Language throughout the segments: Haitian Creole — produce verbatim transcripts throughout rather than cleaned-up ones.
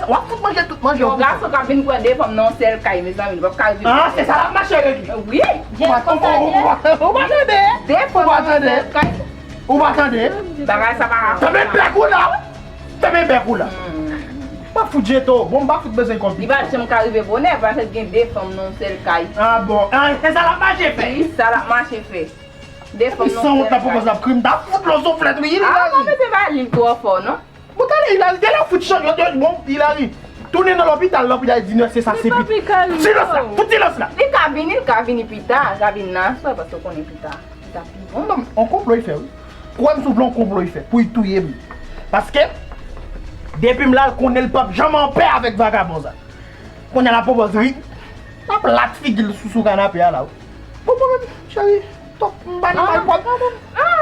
sa, w ap fout manje tout manje. Yon gason k ap vin pran de fanm nan yon sèl kay, mezanmi, li p ap ka rive. Ah, se sa l ap mache regle. Wi. Ou pa tande? De fanm nan yon sèl kay. Ou pa tande? Bagay sa pa ka fèt. Tanmen bèk ou la, wi. Tanmen bèk ou la. M ap fout jete w. Bon, m pa fout bezwen kòb. Li pa t janm ka rive bonè, paske gen de fanm nan yon sèl kay. Ah bon. Ah, se sa l ap mache fè. Wi, sa l ap mache fè. De fanm nan yon sèl kay. San wont la poko sa ap krim. Ta fout lo souflèt, wi, Hilary. Ah, pa bezwen ba li twò fò, non. Bon, talè, Hilary, genlè fout chan, yo, yo, bon, Hilary. Tounen nan lopital, lopital di non, se sa, se pita. Silans la, fout silans la. Li ka vini, li ka vini pita, li ka vini nan aswè, paske w konnen pita, pita pi bon. Non, on konplo l fè, wi. Kwè m souple, on konplo l fè, pou l touye m. Paske, depi m la, l konnen l p ap janm anpè avèk vagabon sa. Kounye a la pwopoz ri, l ap lat figi l sou, sou kanape a la, wi. Bon, mwen menm, cheri, tonp, m pa nan malpwòp.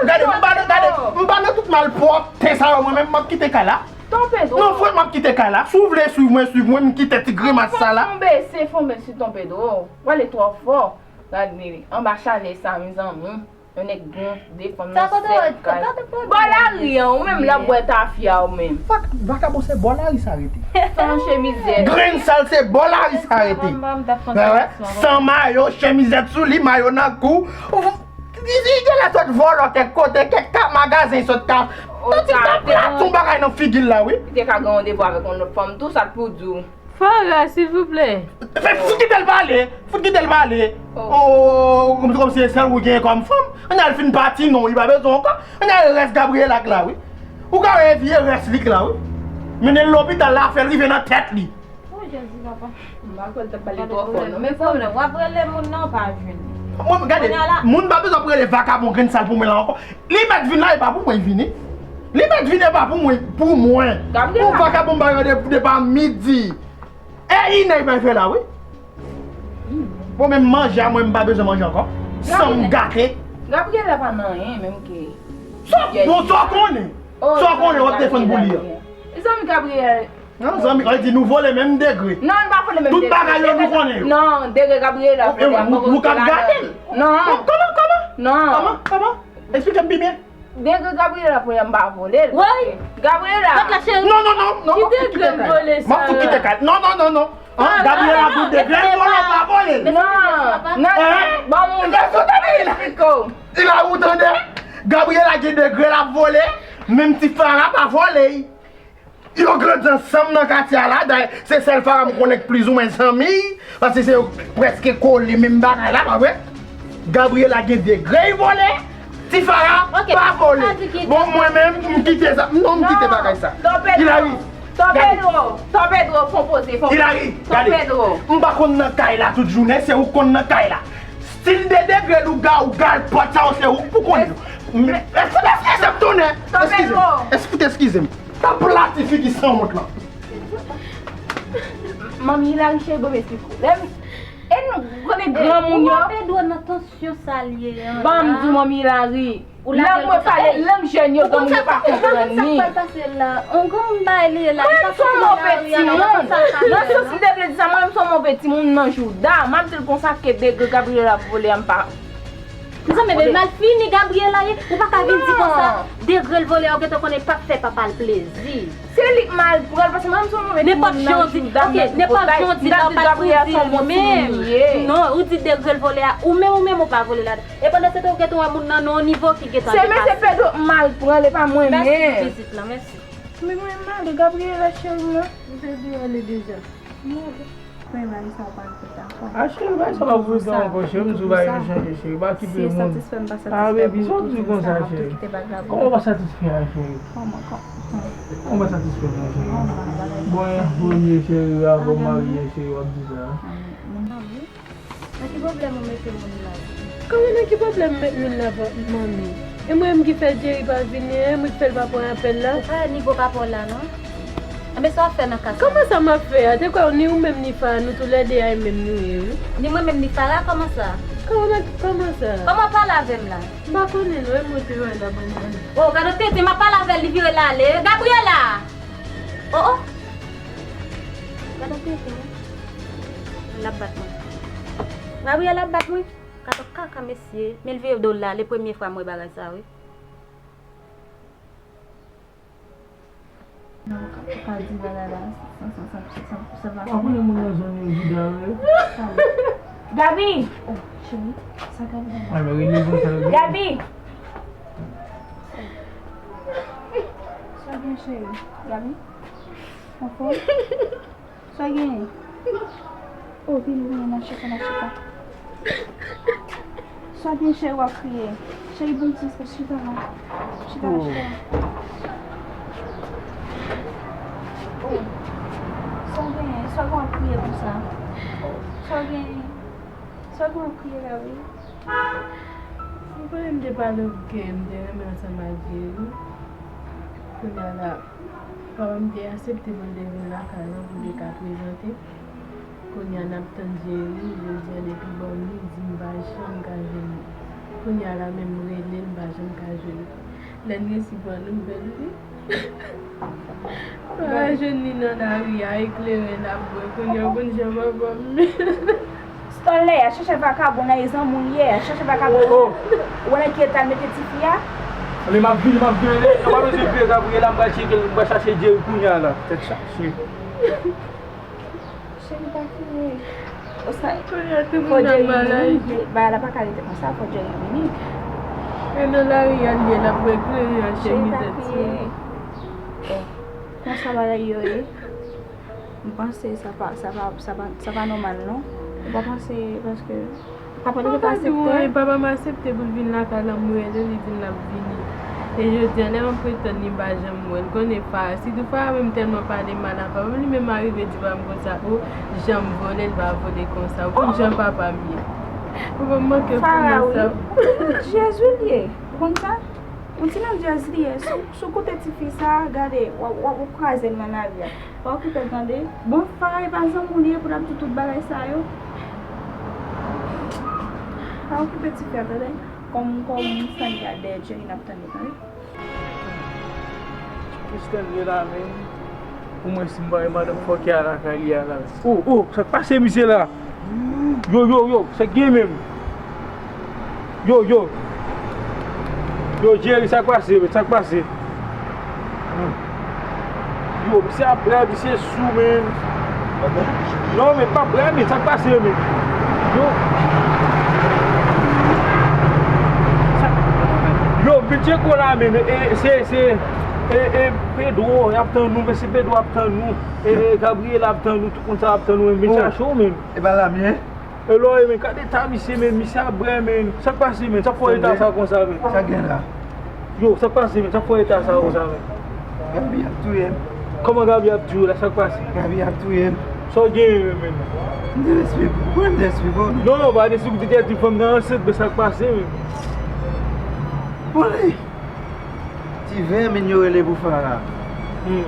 Gade, m pa nan, gade, m pa nan tout malpwòpte sa yo, mwen menm, m ap kite kay la. Tonpedro. Non, frè, m ap kite kay la. Si w vle swiv mwen, swiv mwen, m kite ti grimas sa la. Fon bese, fon bese, Tonpedro. W ale twò fò. Gade, anba chalè sa, mezanmi. Yon nèg gen de fanm nan sèt kay. Bò lari an, ou menm l ap bwè tafya ou menm. Vak-, vakabon se bò lari sa rete. San chemizèt. Grenn sal se bò lari sa rete. Wè, wè. San mayo, chemizèt sou li, mayo nan kou. Li, li genlè sot vòlò kèk kote, kèk ka-, magazen sot ka. Nan ti ka plat yon bagay nan figi l la, wi. Li te ka gen randevou avèk yon lòt fanm tou, sa t pou di w. Farah, silvouplè. Fè, fout kite l pale. Fout kite l pale. Oh, kòm, kòmsi se sèl ou genyen kòm fanm. Ann al fin pati non, li pa bezwen ankò. Ann al rès Gabriela k la, wi. Ou ka wè vye rès li k la, wi. Mennen l lopital la, fè l rive nan tèt li. Oh, Jezi, papa. M pa kwè l t ap pale twò fò, non. Men pwoblèm, w ap rele moun nan, w pa jwenn li. Mwen, gade, moun pa bezwen ap rele vakabon grenn sal pou mwen la ankò. Li mèt vin la, e pa pou mwen vini. Li mèt vin, e pa pou mwen, pou mwen. Gabriela. Pou vakabon ba yo de, depi midi. E inè bay fè la, wi. Bon, menm manje a, mwen, m pa bezwen manje ankò. San m gate. Gabriela pa nan anyen, menm ke. Sa, bon, sa w konnen. Sa w konnen, w ap defann pou li a. Mezanmi, Gabriela. Non, zanmi, sa di nou vole menm degre. Non, nou pa vole menm degre. Tout bagay yo, nou konnen yo. Non, degre Gabriela vole a. Nou k ap gate l. Non. Kòman, kòman? Non. Kòman, kòman? Eksplike m pi byen. Degre Gabriela pou m pa vole l. Woy! Gabriela! Papa cheri. Non, non, non, non, m ap fout kite kay la. M ap fout kite kay la. Non, non, non, non. Gabriela di degre l vole, pa vole l. Non, non, bon, moun. Gason, tande la. Eksplike w. Ila, ou tande? Gabriela gen degre l ap vole, menm ti Fara pa vole. Yo grandi ansanm nan katye a la, dayè, se sèl Fara m konnen k plizoumwen zanmi, paske se yo prèske kole menm bagay la, pa vre? Gabriela gen degre l vole, ti Fara pa vole. Bon, mwen menm, m kite sa. Non, m kite bagay sa. Hilary, Ton Pedro, Ton Pedro, fon poze, fon poze. Hilary, gade. M pa konn nan kay la tout jounen, se ou k konn nan kay la. Stil de degre louga ou gal pòt sa yo, se ou k pou konn yo. Eskize m, tounen. Eskize m. Eskize m. T ap plati figi sanwont lan. Manmi Hilary cheri, bon, m esplike w. Lè m, e nou konnen granmoun yo. Ou mete dlo nan tansyon sa l ye an. Ban m di w, manmi Hilary. Lè mwen pale lang jèn yo, granmoun yo pa konprann li. Ou konn sa k pral pase la? On granmoun bay li ye la. Mwen, m se yon move timoun. Nan sans li te vle di sa, mwen, m se yon move timoun nan jouda. M ap di l konsa ke degre Gabriela ap vole a, m pa. Mezanmi, men mal fini Gabriela ye. Ou pa ka vin di konsa. Degre l vole a, ou gentan konnen p ap fè papa l plezi. Se li k mal pran l, paske mwen, m se yon move timoun nan jouda, m nan tout bagay. M t ap di Gabriela se yon bon timoun li ye. Non, ou di degre l vole a, ou menm, ou menm, ou pa vole ladan. E pandan se tan, ou gentan wè moun nan nan yon nivo ki gentan depase. Se mesye Pedro k mal pran l, e pa mwen menm. Mèsi pou vizit lan, mèsi. Men mwen m ale, Gabriela cheri m nan. M te di w ale deja. M ale. Men bagay sa w pa l fè ankò. A cheri, bagay sa w ap voye ankò, cheri, m di w bagay yo chanje, cheri. Pa kite moun. A, baby, sa w di konsa, cheri? Kòman w pa satisfè a, cheri? Kòman, kòman? Kòman w pa satisfè a, cheri? Bon, e premye, cheri, avan w marye, cheri, w ap di sa. Nan ki pwoblèm ou mete moun la? Kòman nan ki pwoblèm m met moun la, manmi? E mwen menm ki fè Jerry pa vini an, e mwen ki fè l pa pran apèl la. Ou pa wè nivo papa w la, non? Enben, sa w ap fè nan ka sa? Kòman sa m ap fè a? Te kwè ni ou menm ni Fara, nou toulède a, e menm nou ye, wi. Ni mwen menm ni Fara, kòman sa? Kòman, kòman sa? Kòman w pale avè m la? M pa konnen, non, e mwen te wè la, ban m gade. O, gade tenten, m ap pale avè l, li vire l ale. Gabriela! O, o! Gade tenten, wi. L ap bat mwen. Gabriela ap bat mwen. Gade kaka, mesye. Men l vire do l la, le premye fwa m wè bagay sa, wi. Non, ou ka, ou ka di bagay la san, san, san, san, san, san pa konnen moun nan zòn yo jouda vre. Gaby! Oh, cheri, sa Gaby la? Ay, men rele konsa, Gaby. Gaby! Sa gen, cheri? Gaby? Anfòm? Sa genyen? Oh, vini, vini, n ap chita, n ap chita. Sa gen, cheri, w ap kriye? Cheri, bon ti espès, chita la. Chita la, chita la. Oh. Sa genyen? Sa gen w ap kriye konsa? Sa genyen? Sa gen w ap kriye la, wi? Ou konnen m te pale w ke m te renmen ansanm ak Jerry. Kounye a la, papa m te aksepte pou l te vin lakay lan pou l te ka prezante. Kounye a n ap tann Jerry, jodi a depi bòn li, li di m pa janm ka jwenn li. Kounye a la menm m rele l, m pa janm ka jwenn li. Lè n resi pran nouvèl li, pa jwenn li nan lari a, eklere l ap bwè. Kounye a w konn jan papa m ye. Stanley a chèche vakabon nan, e zanmi w li ye, a chèche vakabon nan. Ou wè nan ki eta l mete tifi a? Ale, m ap vini, m ap vini. Lè, lè w pa bezwen vire Gabriela, m pral tcheke l, m pral chache Jerry kounye a la. Tèt chaje. Cheri, pa kriye. Osa, fò Jerry vini. Bagay la pa ka rete konsa, fò Jerry vini. E nan lari a l ye, l ap bwè kleren an, cheri, pa kriye. Konsa bagay yo ye. M panse sa pa, sa pa, sa pa, sa pa nòmal, non. Ou pa panse, paske Papa li te pa aksepte? Papa m aksepte pou l vin lakay la, m rele li, li di m l ap vini. E jodi a, lè m ap ret tann li, m pa janm wè l. Konnen Fara, sitou Fara menm tèlman pale mal a papa m, li menm arive di papa m konsa, o, jan m vole, l pa vole konsa. Ou konn jan papa m ye. Papa m manke fè m sa. Jezi l ye. Ou konn sa? Yon ti landjèz li ye. Si w, si w koute tifi sa, gade, w ap, w ap, w ap kraze l nan lari a. Pa okipe l tande. Bon, Fara e pa zanmi w li ye pou l ap di tout bagay sa yo. Pa okipe tifi a tande. Kòm, kòm Stanley a dèyè Jerry n ap tande tande. Ki Stanley la menm? Omwen si m pa wè madanm fòkè a lakay li a la. O, o, sa k pase misye la? Yo, yo, yo, sa k gen menm? Yo, yo. Yo, Jerry, sa k pase, men? Sa k pase? Yo, misye ap bwè, misye sou, men. Non, men pa bwè, men sa k pase, men? Yo. Sa, yo, m vin tcheke w la, men. E, se, se, e, e, Pedro, y ap tann nou, men se Pedro ap tann nou. E, e, Gabriel ap tann nou, tout moun sa ap tann nou, men vin chache w, men. E pa la m ye? Elò, men, gade eta misye, men, misye ap bwè, men. Sa k pase, men? Sa k fè w eta sa konsa, men? Sa gen la? Yo, sa k pase, men? Sa k fè w eta sa konsa, men? Gaby ap touye m. Kòman Gaby ap touye w la? Sa k pase? Gaby ap touye m. Sa w genyen, men? M te espri pou, mwen m te espri pou. Non, non, pa de sou ki te di fanm nan ansent, men sa k pase, men? Pou li. Ti vèmin yo rele pou Farah. Hmm.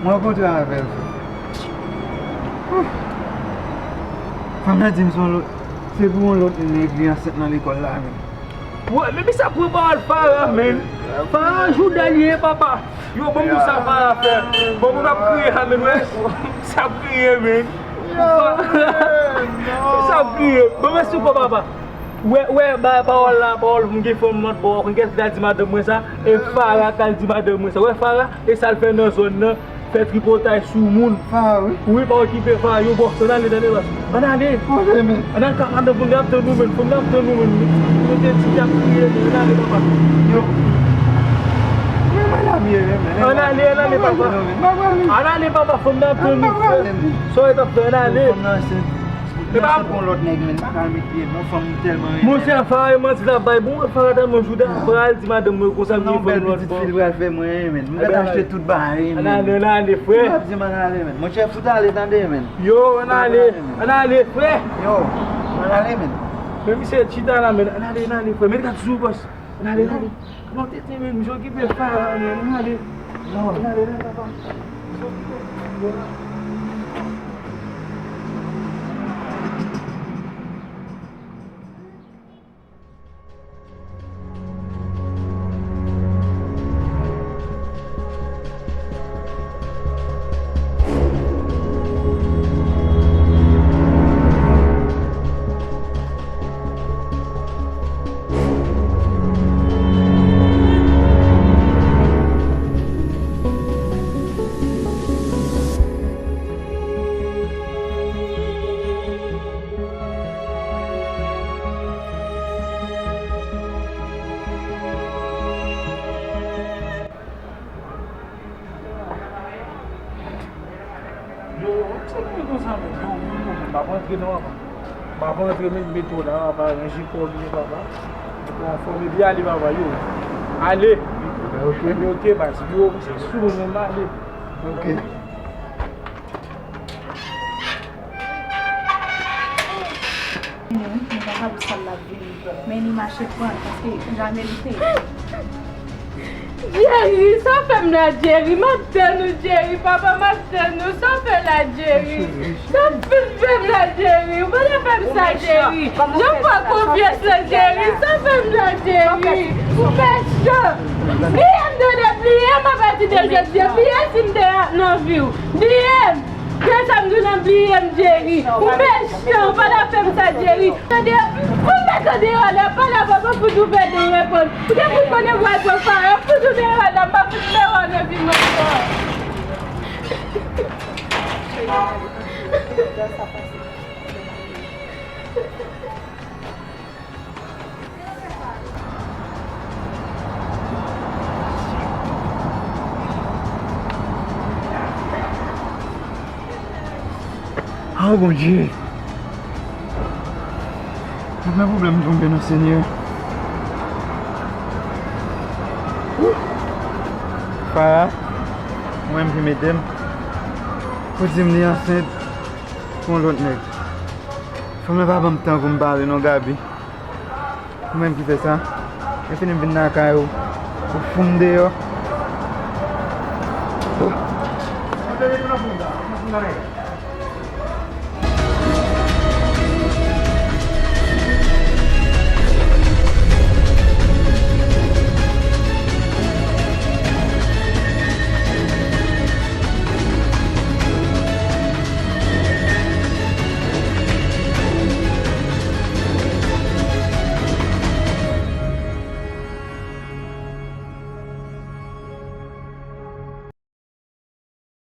Mwen kontre avè l. Fanm nan di m se yon lòt, se pou yon lòt nèg li ansent nan lekòl la menm. Wè, men misye ap pran pawòl Farah, men. Farah jouda li ye, papa. Yo, ban m di w sa Farah fè. Bon, mwen ap kriye la, men, wè. Misye ap kriye, men. Misye ap kriye. Bon, mèsi ankò, papa. Wè, wè, bay pawòl la, pawòl pou m gen fanm lòt bò, ou konn kiyès ki t al di madanm mwen sa? E Farah k al di madanm mwen sa. Wè Farah, e sa l fè nan zòn nan, fè tripotay sou moun. Farah, wi. Wi, pa okipe Farah, yo bòs, ann ale, tande bòs. Ann ale. Ann ale, men. Ann al ka madanm fanm nan ap tann nou, men. Fanm nan ap tann nou, men. Nou te di y ap kriye, men. Ann ale, papa. Yo. Men mwen la m ye, men. Ann ale, ann ale, papa. Ann ale, papa, fanm nan ap tann nou, frè. Sa w t ap fè, ann ale. Fanm nan ansent. Epa pou yon lòt nèg, men, m pa ka met pye m, non, fanm m tèlman renmen. Monchè, Farah e manti l ap bay. Bon, Farah tèlman jouda, Farah al di madanm mwen konsa, m gen fanm lòt bò. Ti fil pral fè mwen, men. M gentan achte tout bagay, men. Ann ale, ann ale, frè. M ap di m ann ale, men. Monchè, fout ale, tande, men. Yo, ann ale, ann ale, frè. Yo, ann ale, men. Men misye chita la, men. Ann ale, ann ale, frè. Met kat sou, bòs. Ann ale, ann ale. Non, tete, men, misye okipe Farah, men, ann ale. Non, ann ale, ann ale, papa. Misye okipe. Yo, yo, se mwen konsa, men. Yo, yo, yo, m ap rantre non, papa. M ap rantre, men, meto la, papa, ranje kò w byen, papa. Meto anfòm, epi ale, papa, yo. Ale. Ok. Ok, baz, yo, se sou mwen, m ale. Ok. Vini wi, nou pa ka pou sa l ap vini. Men li mache pran l, paske l pa merite. Jerry, sa w fè m la, Jerry? M ap tann ou, Jerry, papa, m ap tann ou. Sa w fè la, Jerry? Sa w fin fè m la, Jerry? Ou pa ta fè m sa, Jerry. Jan w fè konfyans la, Jerry. Sa w fè m la, Jerry? Ou mechan. Bliye m, tande, bliye m apati de jodi a. Bliye si m te nan vi w. Bliye m. Gen sa m di w nan bliye m, Jerry. Ou mechan, ou pa ta fè m sa, Jerry. Tande, pou m mete w deyò la, pa la, papa, pou tou fè de reponn. Ou te pou konnen w al pran Farah, pou tou deyò la, m pa fout vle wè w nan vi m ankò. Oh, Bondye! Nan pwoblèm m tonbe non, Senyè. Farah, mwen menm ki mete m. Ou di m li ansent pou yon lòt nèg. Fanm nan pa ban m tan pou m pale non, Gaby. Ou menm ki fè sa. Lè fini m vin lakay ou, ou fout m deyò.